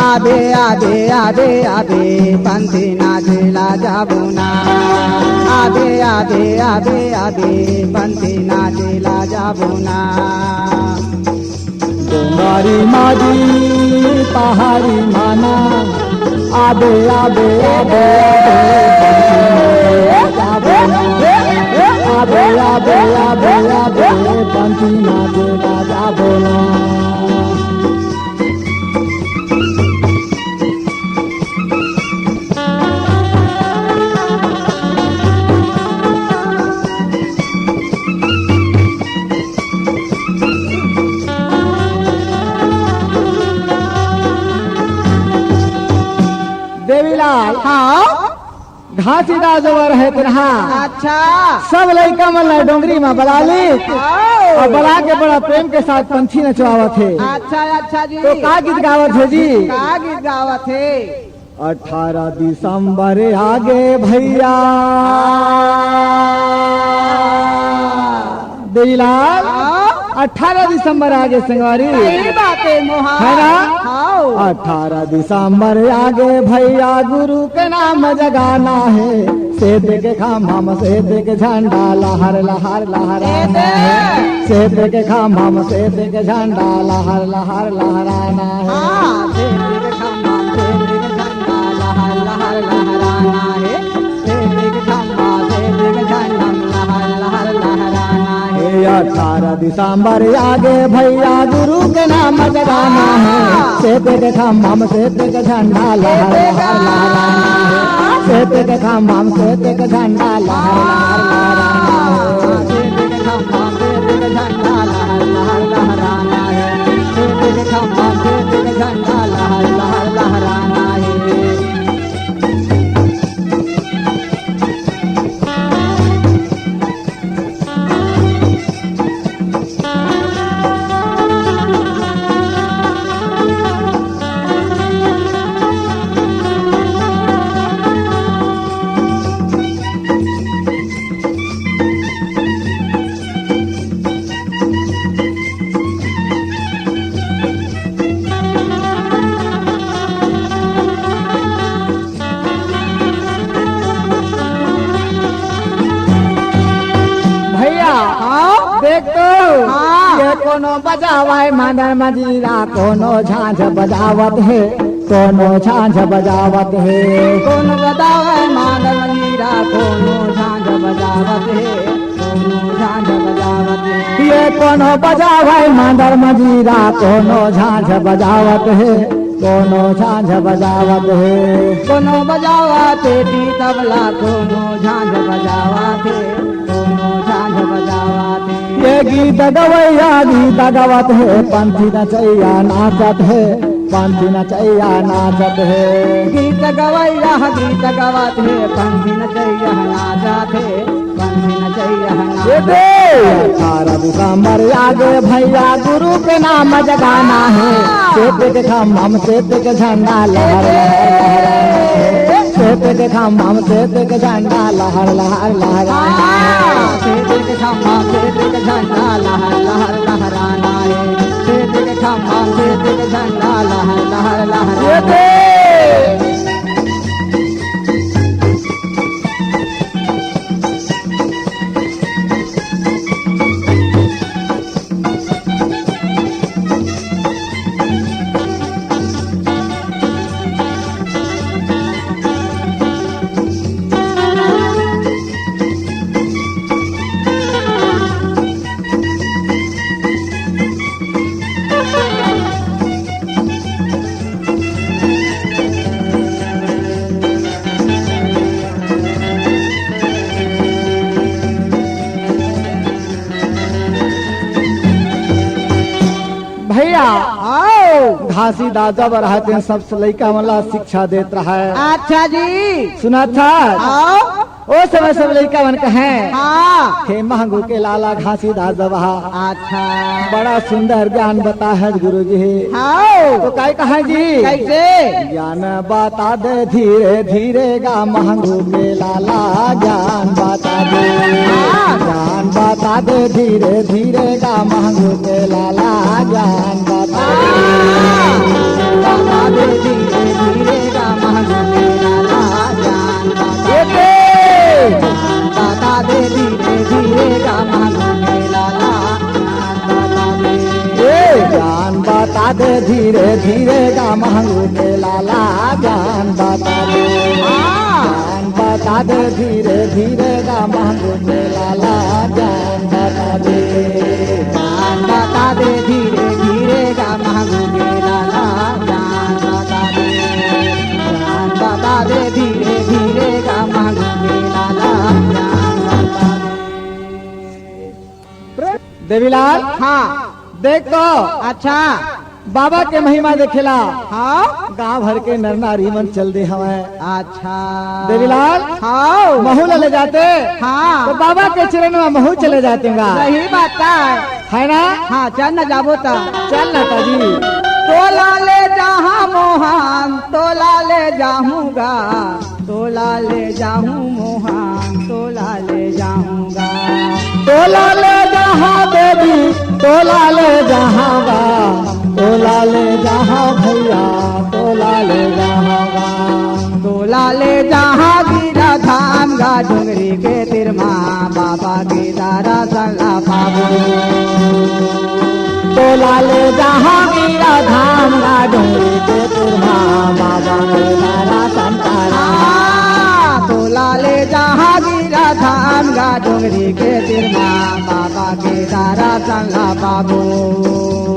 अबे, अबे, अबे, अबे, पंथी नाच ला जाबो ना। अबे, अबे, अबे, अबे, पंथी नाच ला जाबो ना। डोंगरी मारी पहाड़ी माना, अबे, अबे, अबे, अबे, पंथी नाच ला जाबो ना। अबे, अबे, अबे, अबे, अबे, पंथी नाच ला जाबो ना। देवीलाल, हाँ? घासीदास जबर हे तेरहा। अच्छा। सब लइका मन ला डोंगरी म बला ली। हाँ। अउ बला के बड़ा प्रेम के साथ पंथी नचवावत हे। अच्छा, अच्छा जी। तो का गीत गावत हे जी? का गीत गावत हे? अठारह दिसंबर आगे भैया। देवीलाल, हाँ? अठारह दिसंबर आगे संगवारी। सही बात हे मोहन। हे ना? हाँ। अठारह दिसंबर आगे भैया गुरु के नाम जगाना हे। सेत के खम्भा म सेत के झंडा लहर लहर लहराना हे। सेत के खम्भा म सेत के झंडा लहर लहर लहराना हे। हाँ, सेत के खम्भा म सेत के झंडा लहर लहर लहराना हे। सेत के खम्भा म सेत के झंडा लहर लहर लहराना हे। अठारह दिसंबर आगे भैया गुरु के नाम जगाना हे। सेत के खम्भा म सेत के झंडा लहर लहर लहराना हे। सेत के खम्भा म सेत के झंडा लहर लहर लहराना हे। सेत के खम्भा म सेत के झंडा लहर लहर लहराना हे। सेत के खम्भा म सेत के झंडा लहर लहर लहराना हे। तो हाँ। ये कोनो बजावय मांदर मंजीरा, कोनो झांझ बजावत हे, कोनो झांझ बजावत हे। कोनो बजावय मांदर मंजीरा, कोनो झांझ बजावत हे, कोनो झांझ बजावत हे। ये कोनो बजावय मांदर मंजीरा, कोनो झांझ बजावत हे, कोनो झांझ बजावत हे। कोनो बजावत हे टी तबला, कोनो झांझ बजावत हे, कोनो झांझ बजावत हे। ये गीत गवैया गीत गावत हे, पंथी नचैया नाचत हे, पंथी नचैया नाचत हे। गीत गवैया गीत गावत हे, पंथी नचैया नाचत हे, पंथी नचैया ये नाचत दे, हे। अठारह दिसंबर आगे भैया गुरु के नाम जगाना है। चेते के खम्भा में चेते के झंडा लहर लहर लहराना है। चेते के खम्भा में चेते के झंडा लहर लहर लहराना है। हाँ, चेते के खम्भा में चेते के झंडा लहर लहर लहराना है। चेते के खम्भा में चेते के झंडा लहर लहर लहराना है। ये दे। भैया, आओ। घासीदास जब रहते हैं, सब लइका मन ला शिक्षा देत रहा है। अच्छा जी। सुना था? आओ। ओ समय सब लइका मन कहे, हाँ। हे महंगू के लाला घासीदास जब हा। अच्छा। बड़ा सुंदर ज्ञान बता है गुरु जी। हाँ। तो काय कहा जी? कैसे? ज्ञान बता दे धीरे धीरे गा महंगू के लाला, ज्ञान बता दे। हाँ। ज्ञान बता दे धीरे धीरे गा महंगू के लाला, ज्ञान बता दे। बता दे धीरे धीरे गा महंगू के लाला, ज्ञान बता दे। बता दे धीरे धीरे गा महंगू के लाला, ज्ञान बता दे। ए, ज्ञान बता दे धीरे धीरे गा महंगू के लाला, ज्ञान बता दे। हाँ। ज्ञान बता दे धीरे धीरे गा महंगू के लाला, ज्ञान बता दे। ज्ञान बता दे धीरे धीरे गा महंगू के लाला, ज्ञान बता दे। ज्ञान बता दे धीरे धीरे गा महंगू के लाला, ज्ञान बता दे। देवीलाल, हाँ। देख तो। अच्छा। बाबा के महिमा देखेला। हाँ। गांव भर के नर नारी मन चल दे हवय। अच्छा। देवीलाल, हाँ। महू ला ले जाते। हाँ। तो बाबा के चरण में महू चले जाते गा। सही बात है। है ना? हाँ, चल ना जाबो त। चल ना ताजी। तोला ले जाहा मोहन, तोला ले जाहूँगा। तोला ले जाहूँ मोहन, तोला ले जाहूँगा। तोला ले जाहा देवी, तोला ले जाहा गा, तोला ले जाहा भैया, तोला ले जाहा गा। तोला ले जाहा गिरा धाम गा डोंगरी के तीर मा, बाबा के दरसन ला पाबो। तोला ले जाहा गिरा धाम गा डोंगरी के तीर मा, बाबा के दरसन करा। तोला ले जाहा गिरा धाम गा डोंगरी के तीर मा, बाबा के दरसन ला पाबो।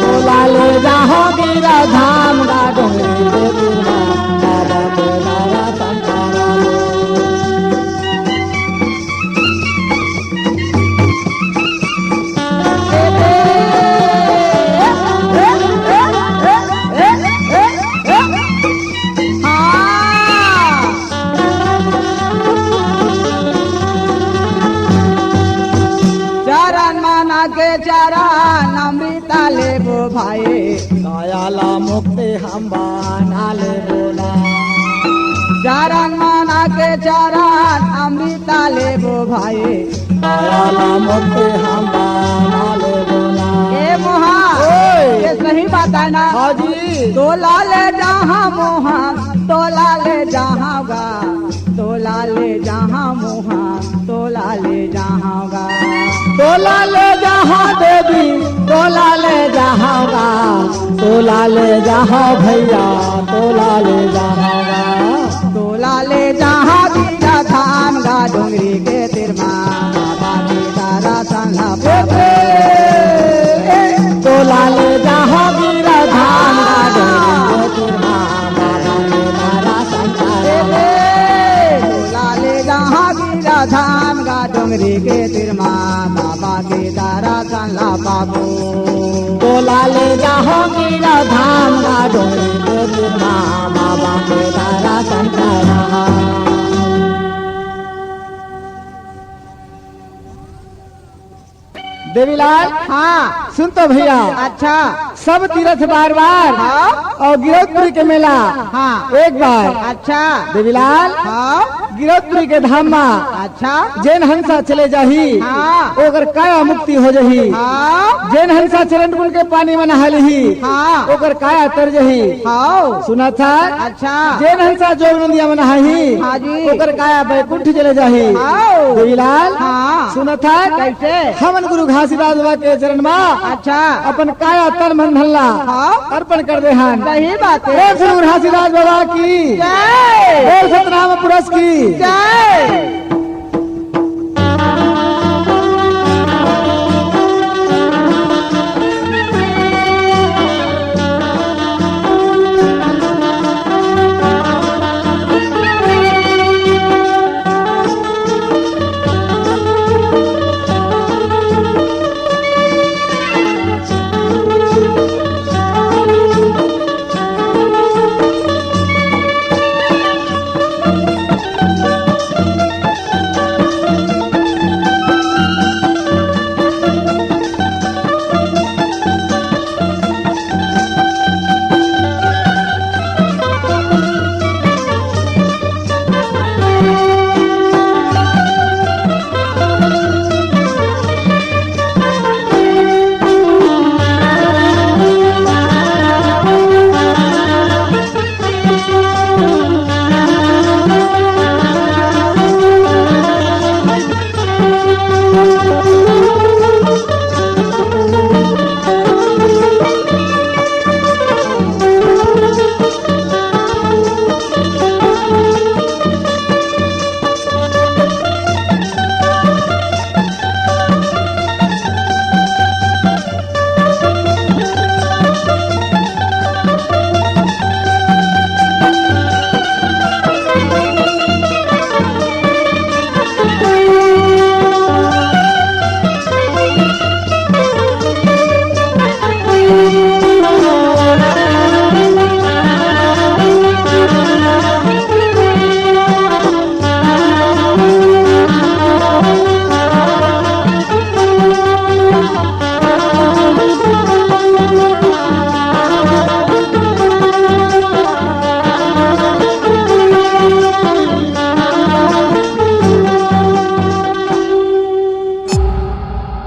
तोला ले जाहा गिरा धाम गा डोंगरी के तीर मा, बाबा के दरसन करा। चरण माना के चरण अमृता लेबो भाई। काया ला मुक्ति हम बना लेबो ना। चरण माना के चरण अमृता लेबो भाई। काया ला मुक्ति हम बना लेबो ना। ए मोहा, ओए। ये सही बात है ना? हाँ जी। तोला ले जाहा मोहा, तोला ले जाहा गा। तोला ले जाहा मोहा, तोला ले जाहा गा। तोला ले जाहा तोला ले जाहूँ गा, तोला ले जाहूँ भैया, तोला ले जाहूँ गा। तोला ले जाहूँ गिरा धान गा, डोंगरी के तीर मा, बाबा के दर्शन ला पाबो। तोला ले जाहूँ गिरा धान गा, डोंगरी के तीर मा, बाबा के दर्शन ला पाबो। तोला ले जाहूँ गिरा धान गा, डोंगरी के तीर मा, बाबा के दर्शन ला पाबो। तोला ले जाहूँ गिरा धान गा, डोंगरी के तीर मा, बाबा के दर्शन ला पाबो। देवीलाल, हाँ। सुन तो भैया। अच्छा। सब तीरथ बार बार हाँ। और गिरौदपुरी के मेला हाँ। एक बार। अच्छा। देवीलाल, हाँ। गिरौदपुरी के धाम मा अच्छा। जेन हंसा चले जाही, हाँ। ओकर काया मुक्ति हो जाही। हाँ। जेन हंसा चरण कुंड के पानी मा नहा लिही, हाँ। ओकर काया तर जाही। हाँ। सुनत हस? अच्छा। जेन हंसा जोग नदिया मा नहाही, हाँ जी। ओकर काया बैकुंठ चले जाही। हाँ। देवीलाल, हाँ। सुनत हस? कैसे? हमन गुरु घासीदास बाबा के चरण मा अच्छा। अपन काया तन मन धन ला हाँ। अर्पण कर दे हन। सही बात है। बोल श्री गुरु घासीदास बाबा की जय। बोल सतनाम पुरुष की जय।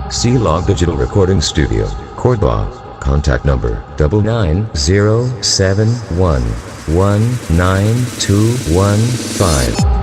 C Log Digital Recording Studio, Cordoba. Contact number double nine zero seven one one nine two one five.